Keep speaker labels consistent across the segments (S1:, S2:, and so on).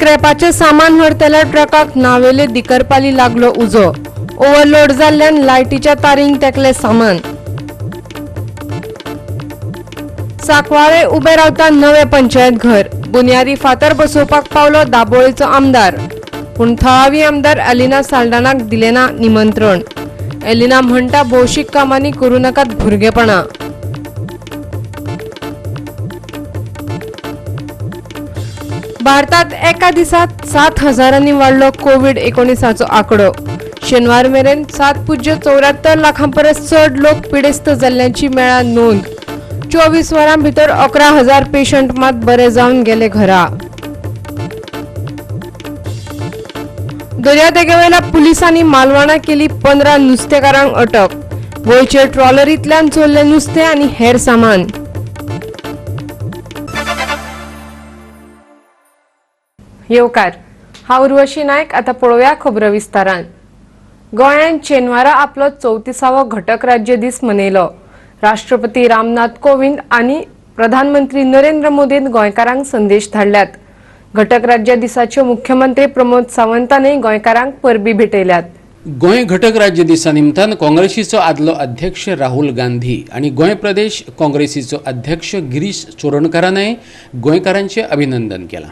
S1: स्क्रॅपाचें सामान व्हरतल्या ट्रकाक नावेले दिकरपाली लागलो उजो. ओव्हरलोड जाल्ल्यान लायटीच्या तारींक तेकलें सामान. सांकवाळे उबे रावता नवें पंचायत घर. बुन्यादी फातर बसोवपाक पावलो दाबोळेचो आमदार. पूण थळावी आमदार एलिना साल्डानाक दिलें ना निमंत्रण. एलिना म्हणटा भौशीक कामांनी करूं नाकात भुरगेपणां. भारतात एका दिसात 7,000 वाडलो कोविड 19 आकडो. शेनवार मेरेन 7.74 लाखां परस चड लोक पिडेस्त जाल्ल्याची मेळ्ळा नोंद. 24 वरां भितर 11,000 पेशंट मात बरे जावन गेले घरा. दर्यादेगेवेल्या पुलिसांनी मालवणा केली 15 नुस्तेकारांक अटक. गोंयचे ट्रॉलरींतल्यान चोरलें नुस्तें आनी हेर सामान. येवकार, हांव उर्वशी नायक. आतां पळोवया खबरो विस्तारान. गोंयांत शेनवारा आपलो 34वो घटक राज्य दीस मनयलो. राष्ट्रपती रामनाथ कोविंद आनी प्रधानमंत्री नरेंद्र मोदीन गोंयकारांक संदेश धाडल्यात. घटक राज्य दिसाच्यो मुख्यमंत्री प्रमोद सावंतानय गोंयकारांक परबी भेटयल्यात.
S2: गोंय घटक राज्य दिसा निमतान काँग्रेसीचो आदलो अध्यक्ष राहुल गांधी आनी गोंय प्रदेश काँग्रेसीचो अध्यक्ष गिरीश चोडणकारानय गोंयकारांचें अभिनंदन केलां.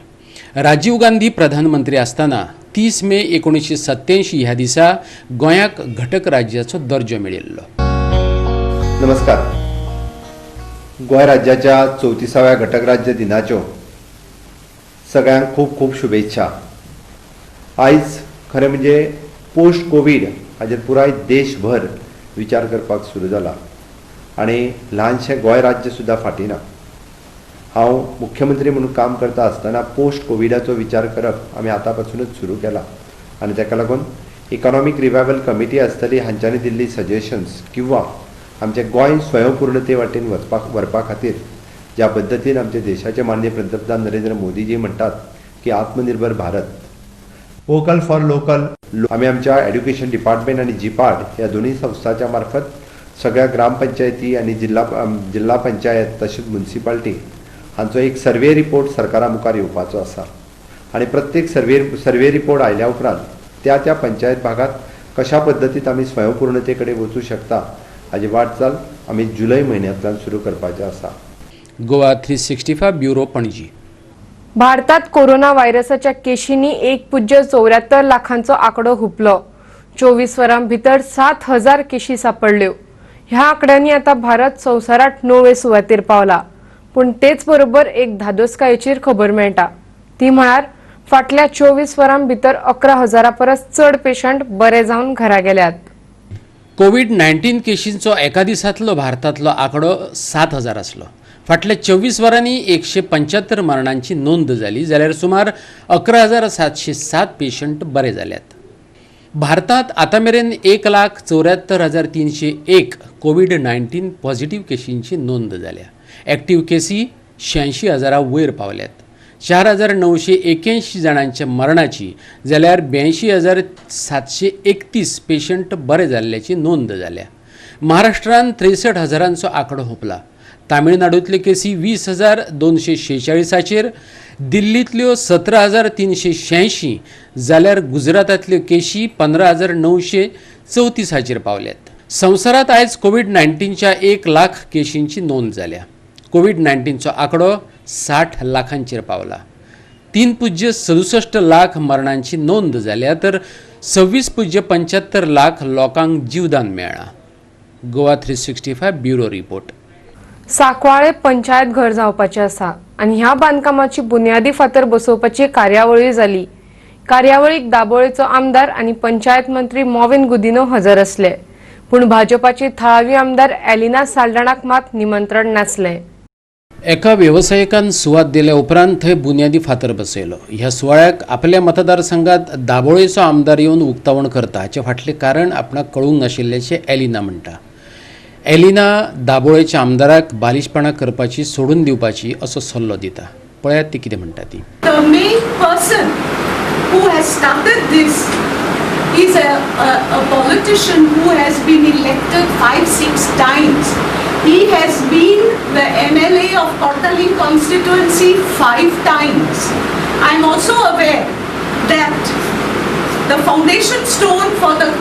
S2: राजीव गांधी प्रधानमंत्री आसतना 30 मे 1987 ह्या दिसा गोंयाक घटक राज्याचो दर्जो मेळिल्लो.
S3: नमस्कार. गोंय राज्याच्या 34व्या घटक राज्य दिनाच्यो सगळ्यांक खूब खूब शुभेच्छा. आयज खरें म्हणजे पोस्ट कोवीड हाजेर पुराय देशभर विचार करपाक सुरू जाला आनी ल्हानशें गोंय राज्य सुद्दां फाटीं ना. हांव मुख्यमंत्री म्हणून काम करता आसतना पोस्ट कोविडाचो विचार करप आमी आतां पासूनच सुरू केला आनी ताका लागून इकॉनॉमीक रिवायवल कमिटी आसतली हांच्यांनी दिल्ली सजेशन्स किंवा आमचें गोंय स्वयंपूर्णते वाटेन वचपाक व्हरपा खातीर ज्या पद्दतीन आमच्या देशाचे माननीय पंतप्रधान नरेंद्र मोदीजी म्हणटात की आत्मनिर्भर भारत, वोकल फॉर लोकल, आमी आमच्या एड्युकेशन डिपार्टमेंट आनी जिपार्ड ह्या दोनूय संस्थाच्या मार्फत सगळ्या ग्रामपंचायती आनी जिल्हा पंचायत तशेंच म्युनिसिपालिटी हांचो एक सर्वे रिपोर्ट सरकारा मुखार येवपाचो आसा आनी प्रत्येक सर्वे रिपोर्ट आयल्या उपरांत त्या त्या पंचायत भागात कशा पद्दतीन आमी स्वयंपूर्णते कडेन वचूं शकता हाजी वाटचाल आमी जुलय म्हयन्यांतल्यान सुरू करपाचें आसा.
S2: गोवा 365 ब्युरो, पणजी.
S1: भारतात कोरोना व्हायरसाच्या केशींनी 1.74 लाखांचो आकडो हुपलो. 24 वरां भितर 7,000 केशी सापडल्यो. ह्या आंकड्यांनी आतां भारत संवसारांत 9वे सुवातेर पावला. पूण तेच बरोबर एक धादोसकायेचीर खबर मेळटा, ती म्हळ्यार फाटल्या 24 वरां भितर 11,000 परस चड पेशंट बरे जावन घरा गेल्यात.
S2: कोवीड 19 केशींचो एका दिसांतलो भारतांतलो आंकडो 7,000 आसलो. फाटल्या 24 वरांनी 175 मरणांची नोंद जाली, जाल्यार सुमार 11,707 पेशंट बरे जाल्यात. भारतांत आतां मेरेन 1,74,301 कोवीड 19 पॉझिटिव्ह केशींची नोंद जाल्या. एक्टिव्ह केसी 86,000 वयर पावल्यात. 4,981 जाणांच्या मरणाची जाल्यार 82,731 पेशंट बरे जाल्ल्याची नोंद जाल्या. महाराष्ट्रान 63,000 आंकडो हुपला. तामिळनाडूंतल्यो केसी 20,246चेर, दिल्लींतल्यो 17,386 जाल्यार गुजरातांतल्यो केशी 15,934 पावल्यात. संवसारांत आयज कोवीड 19च्या 1 लाख केशींची नोंद जाल्या. कोवीड 19चो आंकडो 60 लाखांचेर पावला. 3.67 लाख मरणांची नोंद जाल्या तर 26.75 लाख लोकांक जीवदान मेळ्ळां. Goa 365 bureau report.
S1: Sancoale panchayat घर जावपाचें आसा आनी ह्या बांदकामाची बुन्यादी फातर बसोवपाची कार्यावळी जाली. कार्यावळीक दाबोळेचो आमदार आनी पंचायत मंत्री मॉविन गुदिनो हजर आसले. पूण भाजपाची थळावी आमदार एलिना साल्डाणाक मात निमंत्रण नासलें.
S2: एका वेवसायिकान सुवात दिल्या उपरांत थंय बुन्यादी फातर बसयलो. ह्या सुवाळ्याक आपल्या मतदारसंघात दाबोळेचो आमदार येवन उक्तावण करता हाचें फाटलें कारण आपणाक कळूंक नाशिल्ल्याचें एलिना म्हणटा. एलिना दाबोळेच्या आमदाराक बालिशपणां करपाची सोडून दिवपाची असो सल्लो दिता. पळयात ती कितें म्हणटा ती.
S4: The main person who has started this is a politician who has been elected 5-6 times. He has been the MLA of Cortalim constituency 5 times. I am also aware that the foundation stone for the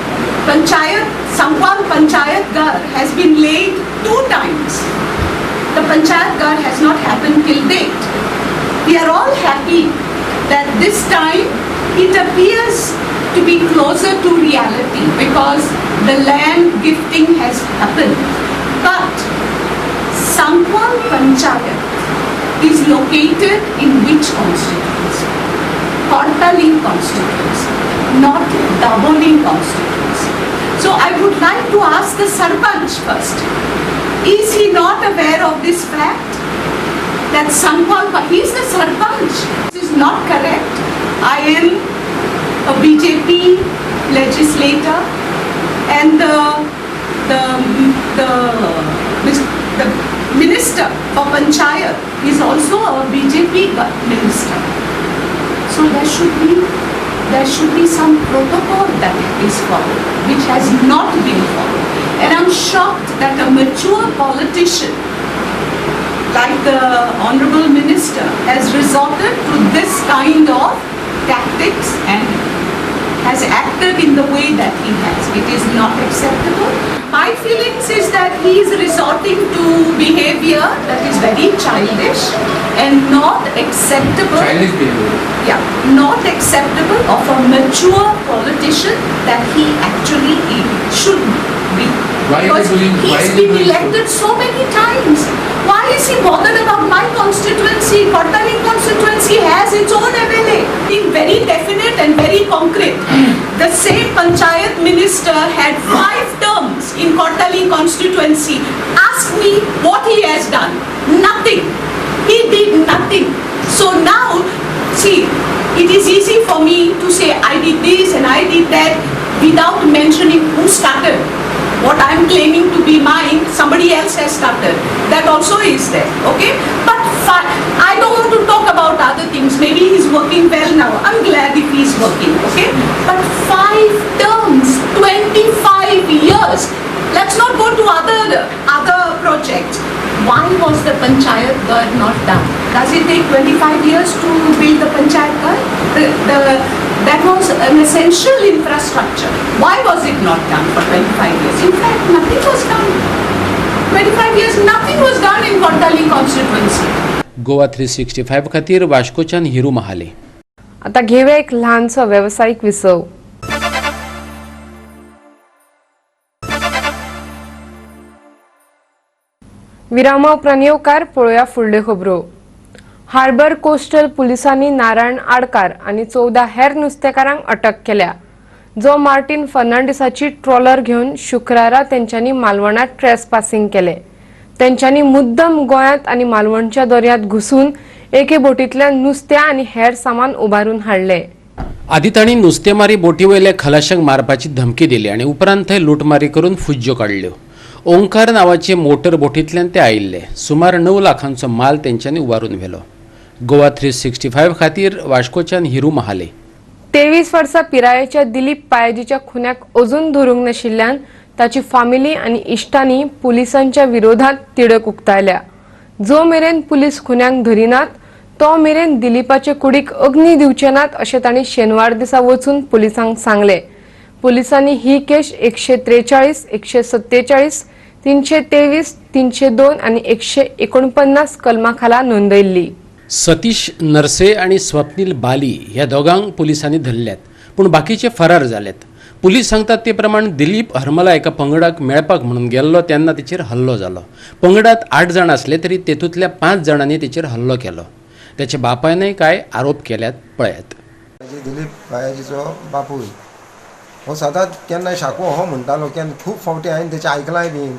S4: Panchayat, Sankwal Panchayat Ghar has been laid 2 times. The Panchayat Ghar has not happened till date. We are all happy that this time it appears to be closer to reality because the land gifting has happened. But Sankwal Panchayat is located in which constituency? Cortalim constituency, not Dabolim constituency. So I would like to ask the Sarpanch first. Is he not aware of this fact? That Sankwal, he is the Sarpanch. This is not correct. I am a BJP legislator and the minister for Panchayat is also a BJP minister. So there should be some protocol that is followed, which has not been followed. And I'm shocked that a mature politician like the Honorable Minister has resorted to this kind of tactics and has acted in the way that he has. It is not acceptable. My feelings is that he is resorting to behavior that is very childish and not acceptable.
S5: Childish behavior.
S4: Yeah, not acceptable of a mature politician that he actually should be.
S5: Why
S4: Because
S5: is he doing,
S4: he's been elected so many times. Why is he bothered about my constituency? Cortalim constituency has its own MLA. Being very definite and very concrete. The same Panchayat minister had 5 terms in Cortalim constituency. Ask me what he has done. Nothing. He did nothing. So now, see, it is easy for me to say I did this and I did that without mentioning who started. What I am claiming to be mine, somebody else has started. That also is there, okay? But I don't want to talk about other things. Maybe he's working well now. I'm glad if he's working, okay? But 5 terms, 25 years. Let's not go to other projects. Why was the Panchayat Ghar not done? Does it take 25 years to build the Panchayat Ghar? That was an essential infrastructure. Why was it not done for 25 years? In fact, nothing was done. 25 years, nothing was done in Cortalim constituency.
S2: Goa 365 खातीर वास्कोच्यान हिरू महाले.
S1: आता घेऊया एक ल्हानसो वेवसायीक विसव. विरामा उपरांत येवकार पळोवया फुडल्यो खबरो. हार्बर कोस्टल पुलिसांनी नारायण आडकार आनी 14 हेर नुस्तेकारांक अटक केल्या. जो मार्टीन फर्नांडीसाची ट्रॉलर घेवन शुक्रारा तेंच्यांनी मालवणांत ट्रेस पासिंग केले. तेंच्यांनी मुद्दम गोंयांत आनी मालवणच्या दर्यांत घुसून एके बोटींतल्यान नुस्त्या आनी हेर सामान उबारून हाडले.
S2: आदी तांणी नुस्तेमारी बोटी वयल्या खलाशांक मारपाची धमकी दिली आनी उपरांत थंय लुटमारी करून फुज्ज्यो काडल्यो. ओंकार नांवाचे मोटर बोटींतल्यान ते आयिल्ले. सुमार 9 लाखांचो माल तेंच्यांनी उबारून व्हेलो. गोवा 365 खातीर वास्कोच्यान हिरू महाले.
S1: 23 वर्सां पिरायेच्या दिलीप पायाजीच्या खुन्याक अजून धरूंक नाशिल्ल्यान ताची फामिली आनी इश्टांनी पुलिसांच्या विरोधात तिडक उक्तायल्या. जो मेरेन पुलीस खुन्यांक धरिनात तो मेरेन दिलीपाचे कुडीक अग्नी दिवचे नात अशें तांणी शेनवार दिसा वचून पुलिसांक सांगलें. पुलिसांनी ही केश 143, 147, 323, 302 आनी 149 कलमा खाला नोंदयल्ली.
S2: सतीश नरसे आनी स्वप्नील बाली ह्या दोगांक पुलिसांनी धरल्यात, पूण बाकीचे फरार जाल्यात. पुलीस सांगतात ते प्रमाण दिलीप हरमला एका पंगडाक मेळपाक म्हणून गेल्लो तेन्ना तेचेर हल्लो जालो. पंगडात 8 जाण आसले तरी तेतूंतल्या 5 जाणांनी तेचेर हल्लो केलो. त्याच्या बापायनय कांय आरोप केल्यात, पळयात.
S6: दिलीप भायाजीचो बापूय हो सदांच केन्ना शाको हो म्हणटालो, केन्ना खूब फावटी हांवें तेचें आयकलांय बीन,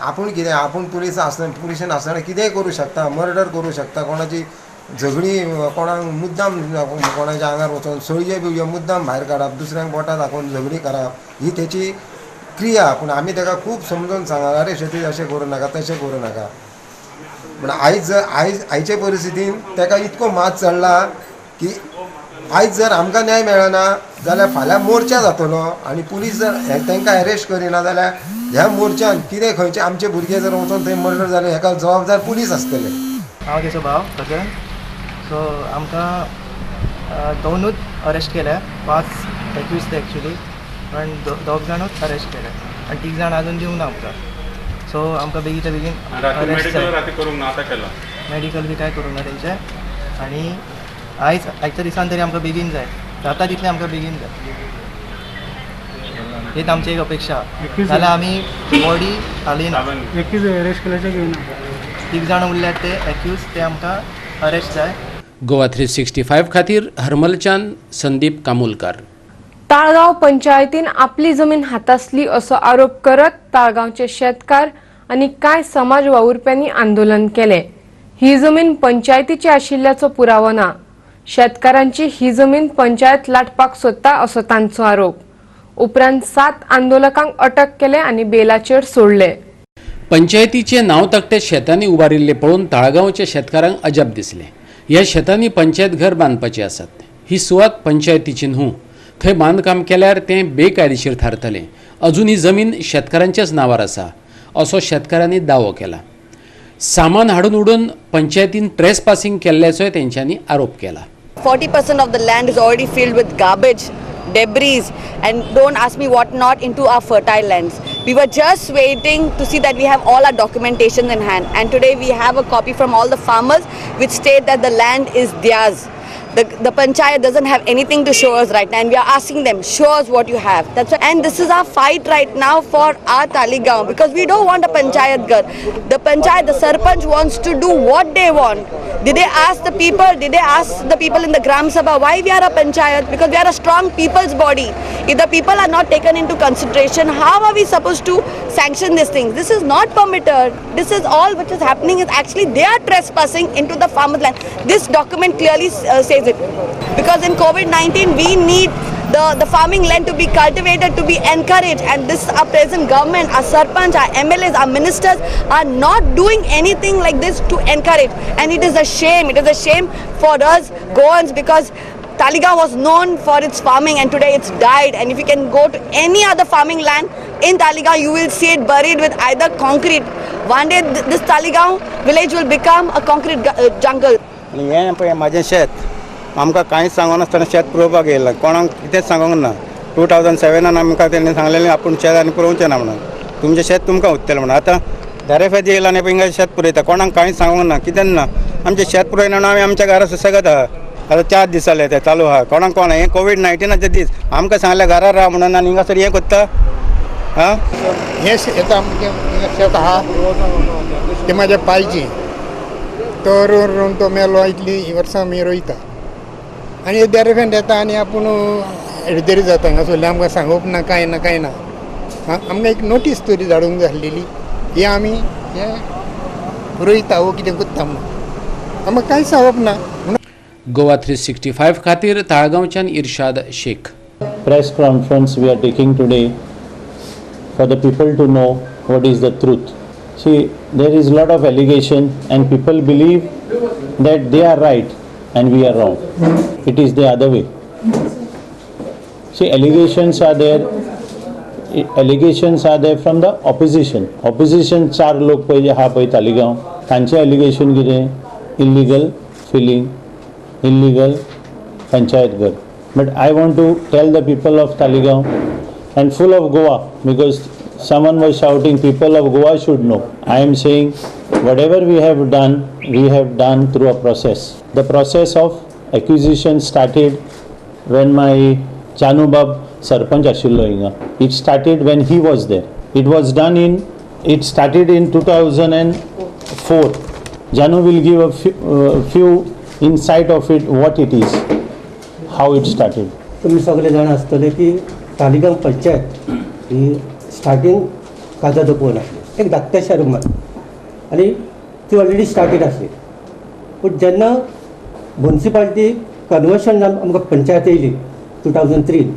S6: आपूण कितें, आपूण पुलीस आसतना, पुलिशेन आसतना कितेंय करूं शकता, मर्डर करूं शकता, कोणाची झगडी कोणाक मुद्दाम कोणाच्या आंगार वचोन सळयो बिळयो मुद्दाम भायर काडप, दुसऱ्यांक बोटां दाखोवन झगडी करप, ही तेची क्रिया. पूण आमी ताका खूब समजून सांगला, अरे शेती अशें करूं नाका, तशें करूं नाका. पूण आयज जर आयज आयचे परिस्थितीन ताका इतको मात चडला की आयज जर आमकां न्याय मेळना जाल्यार फाल्यां मोर्चा जातलो आनी पुलीस जर तांकां एरेस्ट करिना जाल्यार ह्या मोर्चान कितें खंयचे आमचे भुरगे जर वचोन थंय मर्डर जाले हेका जबाबदार पुलीस आसतले.
S7: हांव तेचो भाव सगळें. सो आमकां
S5: दोनूच अरेस्ट केल्या, 5 एक्यूज ते एक्चुली, पण 2 जाणूच अरेस्ट केल्या आनी 3 जाण अजून दिवंक ना आमकां. सो आमकां बेगीच्या बेगीन अरेस्ट जाय. मेडिकल बी कांय करूंक ना तेंचें. आनी आयज आयच्या दिसान तरी आमकां बेगीन जाय, जाता तितलें आमकां बेगीन जाय, हीच आमची एक अपेक्षा. जाल्यार आमी बॉडी हालयना. 3 जाण उरल्यात ते एक्यूज, ते आमकां अरेस्ट जाय.
S2: गोवा 365 खातीर हरमलच्यान संदीप कामुलकार.
S1: ताळगांव पंचायतीन आपली जमीन हातासली असो आरोप करत ताळगांवचे शेतकार आनी कांय समाज वावुरप्यांनी आंदोलन केलें. ही जमीन पंचायतीची आशिल्ल्याचो पुरावो ना. शेतकारांची ही जमीन पंचायत लाटपाक सोदता असो तांचो आरोप. उपरांत 7 आंदोलकांक अटक केले आनी बेलाचेर सोडले.
S2: पंचायतीचे नांव तकटे शेतांनी उबारिल्ले पळोवन ताळगांवच्या शेतकारांक अजाप दिसलें. ह्या शेतांनी पंचायत घर बांदपाचे आसात. ही सुवात पंचायतीची न्हू. थंय बांदकाम केल्यार तें बेकायदेशीर थारतलें. अजून ही जमीन शेतकारांच्याच नांवार आसा असो शेतकारांनी दावो केला. सामान हाडून उडोवन पंचायतीन ट्रेस पासिंग केल्ल्याचोय तेंच्यांनी आरोप केला.
S7: 40% of the land is already filled with garbage, debris, and don't ask me what not into our fertile lands. We were just waiting to see that we have all our documentation in hand, and today we have a copy from all the farmers which state that the land is theirs. The panchayat doesn't have anything to show us right now, and we are asking them, show us what you have. That's why, and this is our fight right now for our Taleigao, because we don't want a panchayat ghar. The panchayat, the sarpanch wants to do what they want. Did they ask the people? Did they ask the people in the Gram Sabha why we are a panchayat? Because we are a strong people's body. If the people are not taken into consideration, how are we supposed to sanction these things? This is not permitted. This is all which is happening is actually they are trespassing into the farmer's land. This document clearly says it. Because in COVID-19 we need the farming land to be cultivated, to be encouraged, and this our present government, our sarpanch, our MLAs, our ministers are not doing anything like this to encourage. And it is a shame, it is a shame for us Goans, because Taleigao was known for its farming and today it's died. And if you can go to any other farming land in Taleigao, you will see it buried with either concrete. One day this Taleigao village will become a concrete jungle.
S8: हें पळय म्हाजें शेत, आमकां कांयच सांगनासतना शेत पुरोवपाक येयलां, कोणाक कितेंच सांगूंक ना. 2007 आमकां तेणी सांगलेलें आपूण शेत आनी पुरोवचें ना म्हणून, तुमचें शेत तुमकां उरतलें म्हणून. आतां दारेफेद येयला आनी हिंगा शेत पुरयता, कोणाक कांयच सांगूंक ना, कितेंच ना. आमचें शेत पुरयना म्हणून आमी आमच्या घरा सुसेगाद आहा. आतां 4 दीस जाले ते चालू आहा, कोणाक कोण हें कोवीड-19 दीस आमकां सांगलें घरा राव म्हणून आनी हिंगासर हें करता. आं,
S9: हें शेत आमचें शेत आहा तें म्हाज्या पायचें, तो रोवन रोवन तो मेलो, इतलीं वर्सां आमी रोयता आनी देरेफेंट येता आनी आपूण हेडदेरी जाता हांगा सोडल्यार आमकां सांगप ना, कांय ना, कांय ना. आमकां एक नोटीस तरी धाडूंक जाय आसलेली, हे आमी हें रोयता वो कितें करता म्हणून आमकां कांयच सांगप ना.
S2: गोवा 365 खातीर ताळगांवच्यान Irshad Shaikh.
S10: Press conference we are taking today for the people to know what is the truth. See, there is lot of allegation and people believe that they are right and we are wrong. It is the other way. See, allegations are there. Allegations are there from the opposition. Opposition 4 लोक पळय जे आहा पळय तालिगांव, तांचे allegation कितें? Illegal filling, illegal panchayat ghar. But I want to tell the people of Taleigao and full of Goa, because someone was shouting, people of Goa should know. I am saying whatever we have done through a process. The process of acquisition started when my Chanubab Sarpanch ashillo hinga. It started when he was there. It was done in, it started in 2004. Janu will give a few insight of it, what it is, how it started.
S11: तुमी सगळे जाण आसतले की तालिगांव पंचायत ही starting Kaza दोपोवन आसली, एक धाकट्याशा रुमार, आनी ती already started आसली. पूण जेन्ना मुन्सिपालिटी कन्वर्शन जावन आमकां पंचायत येयली 2003,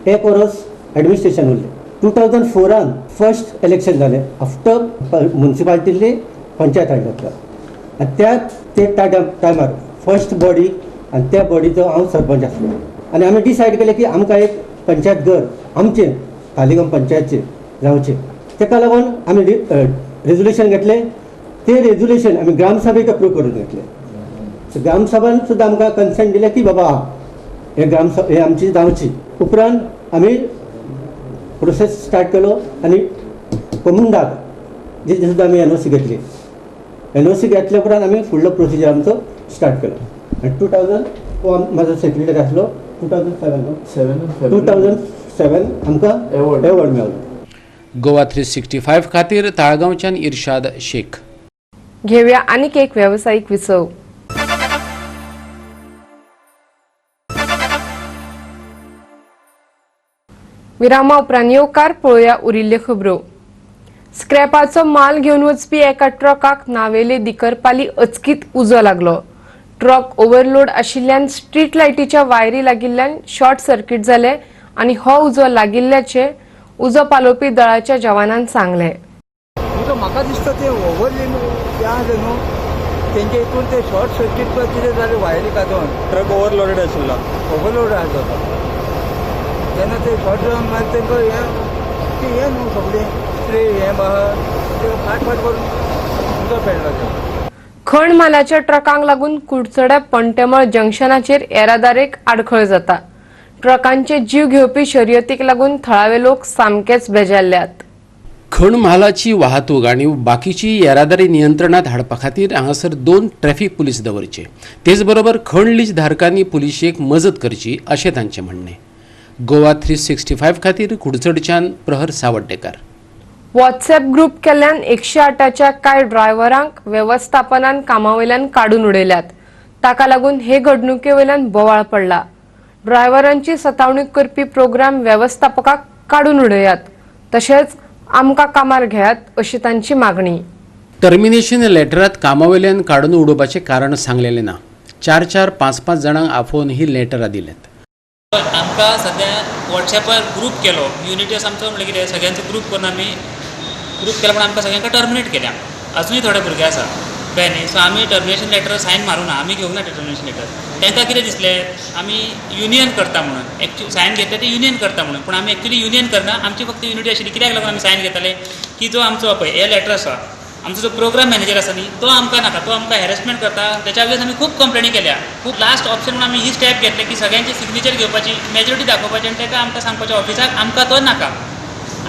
S11: एक वरस एडमिनिस्ट्रेशन उरलें. 2004 फर्स्ट इलेक्शन जालें आफ्टर मुन्सिपालिटींतली पंचायत हाडली आनी त्या ते टायमार फर्स्ट बॉडी आनी त्या बॉडीचो हांव सरपंच आसलो. आनी आमी डिसायड केलें की आमकां एक पंचायत घर आमचें तालिगांव पंचायतचें जावचें. ताका लागून आमी रेजोल्युशन घेतलें, तें रेजोल्युशन आमी ग्रामसभेक अप्रूव करून घेतलें. ग्रामसभान सुद्दां आमकां कन्सेंट दिलें की बाबा हे ग्रामसभा हे आमची जावची. उपरांत आमी प्रोसेस स्टार्ट केलो आनी कोमुंडाक जी सुद्दां आमी एनओसी घेतली. एनओसी घेतल्या उपरांत आमी फुडलो प्रोसिजर आमचो स्टार्ट केलो आनी 2000 म्हाजो सेक्रेटरी आसलो 2007 आमकां एवॉर्ड मेळ्ळो.
S2: गोवा 365 खातीर ताळगांवच्यान इर्शाद शेख.
S1: घेवया आनीक एक वेवसायीक विसव. विरामा उपरांत येवकार पळोवया उरिल्ल्यो खबरो. स्क्रॅपाचो माल घेवन वचपी एका ट्रकाक नावेले दिकरपाली अचकीत उजो लागलो. ट्रक ओव्हरलोड आशिल्ल्यान स्ट्रीट लायटीच्या वायरी लागिल्ल्यान शॉर्ट सर्किट जाले आनी हो उजो लागिल्ल्याचे उजो पालोवपी दळाच्या जवानान सांगले.
S12: म्हाका दिसता ते ओव्हरलोड न्हू तेंचे हितून ते शॉर्ट सर्किट कितें जालें वायरी काडून
S8: ट्रक ओव्हरलोडेड आशिल्लो,
S12: ओव्हरलोड आसलो तेन्ना ते शॉर्ट जावन मागीर तेंकां हें हें न्हू सगळें स्प्रे हें आहा ते फाट फाट करून उदक पेडलो.
S1: खण मालाच्या ट्रकांक लागून कुडचड्या पंटेमळ जंक्शनाचेर येरादारेक आडखळ जाता. ट्रकांचे जीव घेवपी शर्यतीक लागून थळावे लोक सामकेच बेजारल्यात.
S2: खण म्हालाची वाहतूक आनी बाकीची येरादारी नियंत्रणात हाडपा खातीर हांगासर 2 ट्रॅफिक पुलीस दवरचे, तेच बरोबर खण लीज धारकांनी पुलिशेक मजत करची अशें तांचें म्हणणें. गोवा 365 खातीर कुडचडच्यान प्रहर सावड्डेकार.
S1: व्हॉट्सएप ग्रुप केल्ल्यान 108च्या कांय ड्रायव्हरांक वेवस्थापनान कामावयल्यान काडून उडयल्यात. ताका लागून हे घडणुके वयल्यान बोवाळ पडला. ड्रायव्हरांची सतावणूक करपी प्रोग्राम वेवस्थापकाक काडून उडयात, तशेंच आमकां कामार घेयात अशी तांची मागणी.
S2: टर्मिनेशन लेटरात कामावयल्यान काडून उडोवपाचें कारण सांगलेलें ना. 4-4, 5-5 जाणांक आफोवन ही लेटरां दिल्यात.
S13: आमकां सद्या वॉट्सएपार ग्रूप केलो युनिटी आमचो म्हणल्यार कितें सगळ्यांचो ग्रूप करून आमी ग्रूप केला, पूण आमकां सगळ्यांक टर्मिनेट केल्या. अजुनूय थोडे भुरगे आसा कळ्ळें न्ही. सो आमी टर्मिनेशन लेटर सायन मारूं ना, आमी घेवंक ना टर्मिनेशन लेटर. तांकां कितें दिसलें आमी युनियन करता म्हणून, एक्चुअली सायन घेतले ते युनियन करता म्हणून, पूण आमी एक्चुअली युनियन करना. आमची फक्त युनिटी आशिल्ली. कित्याक लागून आमी सायन घेताले की जो आमचो पळय हे लेटर आसा, आमचो जो प्रोग्राम मॅनेजर आसा न्ही तो आमकां नाका, तो आमकां हॅरेसमेंट करता. त्याच्या अगेन्स्ट आमी खूब कंप्लेनी केल्या. खूब लास्ट ऑप्शन म्हणून आमी ही स्टेप घेतले की सगळ्यांचे सिग्नेचर घेवपाची, मेजॉरिटी दाखोवपाची आनी ताका आमकां सांगपाचें ऑफिसाक आमकां तो नाका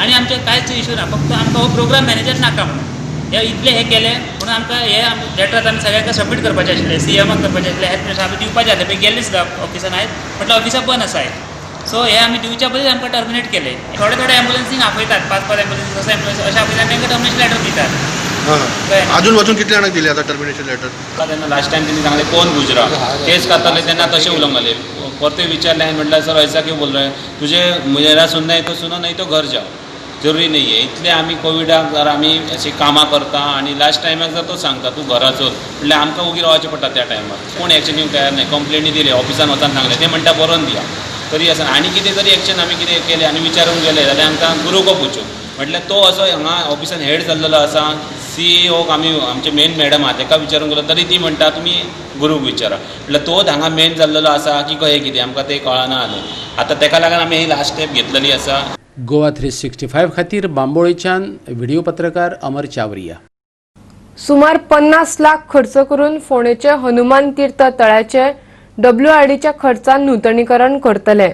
S13: आनी आमचें कांयच इशू ना, फक्त आमकां हो प्रोग्राम मॅनेजर नाका म्हणून. हे इतलें हें केलें म्हणून आमकां हे लेटर आमी सगळ्यांक सबमीट करपाचें आशिल्लें, सीएमाक करपाचें आशिल्लें, हेल्थ मिनिस्टर आमी दिवपाचें आसलें, पळय गेल्ले सुद्दां ऑफिसान आयज म्हटल्यार ऑफिसाक बंद आसा आयज. सो हे आमी दिवच्या पयलीं आमकां टर्मिनेट केले. थोडे थोडे एम्बुलन्सींक आपयतात, 5-5 एम्बुलन्सी, 6 एम्बुलन्सी अशें आपयतात, तांकां टर्मिनेशन लेटर दितात.
S14: अजून वचून कितले जाणांक दिले आतां टर्मिनेशन लेटर?
S15: तेन्ना लास्ट टायम तेणी सांगलें कोण गुजरा केस खाताले तेन्ना तशें उलोवंक लागले. परते विचारलें हांवें म्हटल्यार सर ऐसा क्यों बोल रहे हैं, तुझे मेरा सुनना है तो सुनो नहीं तो घर जाओ, जरुरी नहीं है. इतले आमी कोविडाक जर आमी अशी कामां करता आनी लास्ट टायमाक जर तो सांगता तूं घरा चल म्हणल्यार आमकां उगी रावचें पडटा. त्या टायमार कोण एक्शन घेवंक तयार नाही. कंप्लेनी दिले, ऑफिसान वचून सांगलें, ते म्हणटा बरोवन दिया, तरी आसा आनी कितें तरी एक्शन आमी कितें केलें आनी विचारूंक गेले जाल्यार आमकां गुरू को पूछो म्हटल्यार तो असो हांगा ऑफिसान हेड जाल्लो आसा, सीईओक आमी आमचे मेन मॅडम आहा तेका विचारूंक गेलो तरी ती म्हणटा तुमी गुरूक विचारा. म्हटल्यार तोच हांगा मेन जाल्लो आसा की कहें कितें आमकां तें कळना आसलें. आतां तेका लागून आमी ही लास्ट स्टेप घेतलेली आसा.
S2: गोवा 365 खातीर बांबोळेच्यान व्हिडिओ पत्रकार अमर चावरिया.
S1: सुमार 50 लाख खर्च करून फोंडेचे हनुमान तीर्थ तळ्याचे डब्ल्यूआरडीच्या खर्चान नुतनीकरण करतले,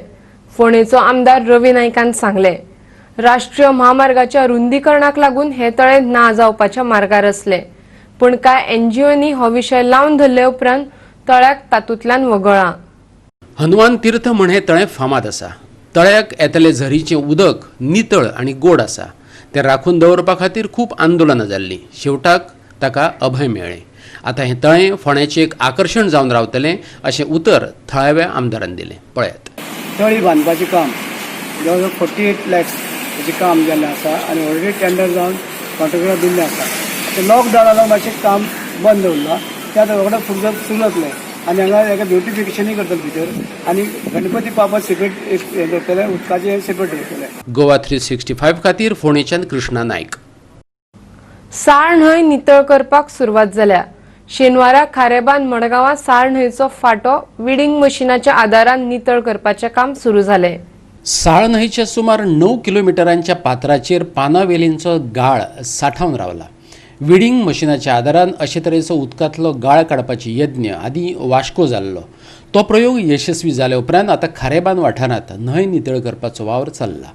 S1: फोंडेचो आमदार रवी नायकान सांगले. राष्ट्रीय म्हामार्गाच्या रुंदीकरणाक लागून हे तळे ना जावपाच्या मार्गार आसले, पूण कांय एनजीओनी हो विशय लावन धरले उपरांत तळ्याक तातूंतल्यान वगळ्ळां.
S2: हनुमान तीर्थ म्हण हें तळें फामाद आसा. तळ्याक येतले झरीचें उदक नितळ आनी गोड आसा. तें राखून दवरपा खातीर खूब आंदोलनां जाल्लीं, शेवटाक ताका अभय मेळ्ळें. आतां हें तळें फोंड्याचें एक आकर्शण जावन रावतलें अशें उतर थळाव्या आमदारान दिलें. पळयात.
S16: तळी बांदपाचें काम जवळ जवळ 48 लॅक्स हेचें काम जाल्लें आसा आनी ऑलरेडी टेंडर जावन कॉन्ट्रॅक्टराक दिल्लें आसा. आतां लॉकडावनाक मातशें काम बंद उरलां, तें आतां रोखडें फुडलो सुरू जातलें आनी हांगा एका ब्युटिफिकेशनूय करतले भितर आनी गणपती बाप्पा सेपरेट एक हें करतले, उदकाचें सेपरेट दवरतले.
S2: गोवा 365 खातीर फोंडेच्यान कृष्णा नायक.
S1: साळ न्हंय नितळ करपाक सुरवात जाल्या. शेनवारा खारेबान मडगांवां साळ न्हंयचो फांटो विडिंग मशिनाच्या आदारान नितळ करपाचें काम सुरू जालें.
S2: साळ न्हंयच्या सुमार 9 किलोमिटरांच्या पात्राचेर पानावेलींचो गाळ साठावन रावला. विडींग मशिनाच्या आदारान अशे तरेचो उदकांतलो गाळ काडपाची यज्ञ आदी वास्को जाल्लो. तो प्रयोग यशस्वी जाले उपरांत आतां खारेबांद वाठारांत न्हंय नितळ करपाचो वावर चल्ला.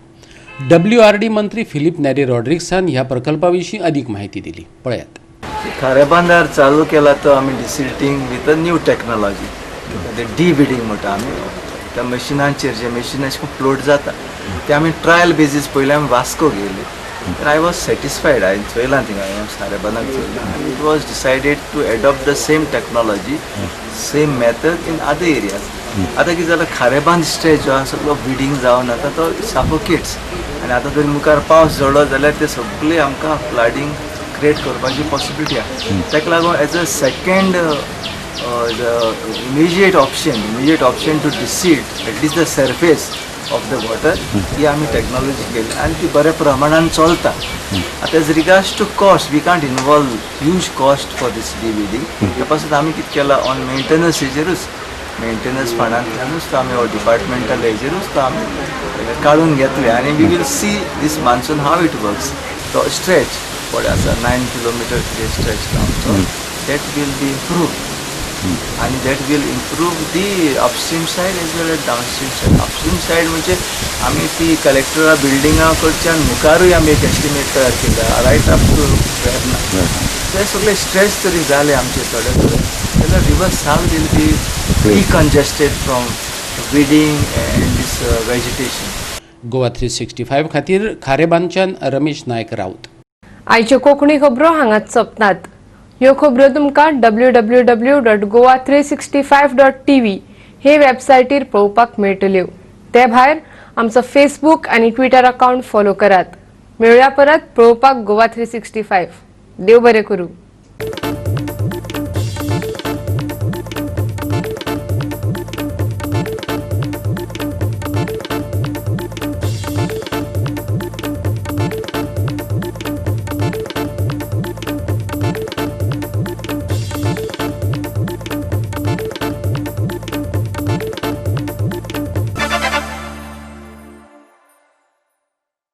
S2: WRD मंत्री फिलीप नॅरी रॉड्रिक्सान ह्या प्रकल्पा विशीं अदीक माहिती दिली, पळयात.
S17: खारेबांदार चालू केला तो आमी desilting with a new technology, de weeding म्हणटा आमी. त्या मशिनांचेर जे मशीन अशें फ्लोट जाता ते आमी ट्रायल बेजीस पयलीं आमी वास्को गेली. I was satisfied. हांवें चोयलां थिंगा, खारेबांदाक चोयलां आनी it was decided to adopt the same technology, same method in other areas. आतां कितें जालां, खारेबांद स्ट्रेच जो आसा सगळो विडींग जावन आतां तो सफोकेट्स आनी आतां जर मुखार पावस झडलो जाल्यार ते सगळे आमकां फ्लडिंग क्रिएट करपाची पॉसिबिलिटी आसा. ताका लागून as a second immediate option to desilt at least the surface of the water ही आमी टॅक्नॉलॉजी केली आनी ती बऱ्या प्रमाणान चलता. आतां as regards to cost, we can't involve huge cost for this de-weeding. त्या पासून आमी कितें केलां, ऑन मेंटेनन्स हेजेरूच, मेंटेनन्स फंडांतल्यानूच तो आमी हो डिपार्टमेंटल हेजेरूच तो आमी काडून घेतले आनी we will see this monsoon how it works. तो स्ट्रेच पळय आसा 9 किलोमिटर कितें स्ट्रेच आमचो, that will be improve आनी that will improve the upstream side as well as downstream side. Upstream side म्हणजे आमी ती कलेक्टरा बिल्डिंगा कडच्यान मुखारूय आमी एक एस्टिमेट तयार केला रायट अप टू वेर्ना. ते सगळे स्ट्रेच तरी जाले आमचे थोडे थोडे जाल्यार river Sal will be decongested from weeding and this vegetation.
S2: Goa 365 खातीर खारेबांदच्यान रमेश नायक राऊत.
S1: आयच्यो कोंकणी खबरो हांगाच सोंपतात. ह्यो खबरो तुमकां www.goa365.tv हे वेबसायटीर पळोवपाक मेळटल्यो. ते भायर आमचो फेसबूक आनी ट्विटर अकावंट फॉलो करात. मेळया परत पळोवपाक गोवा 365. देव बरें करूं.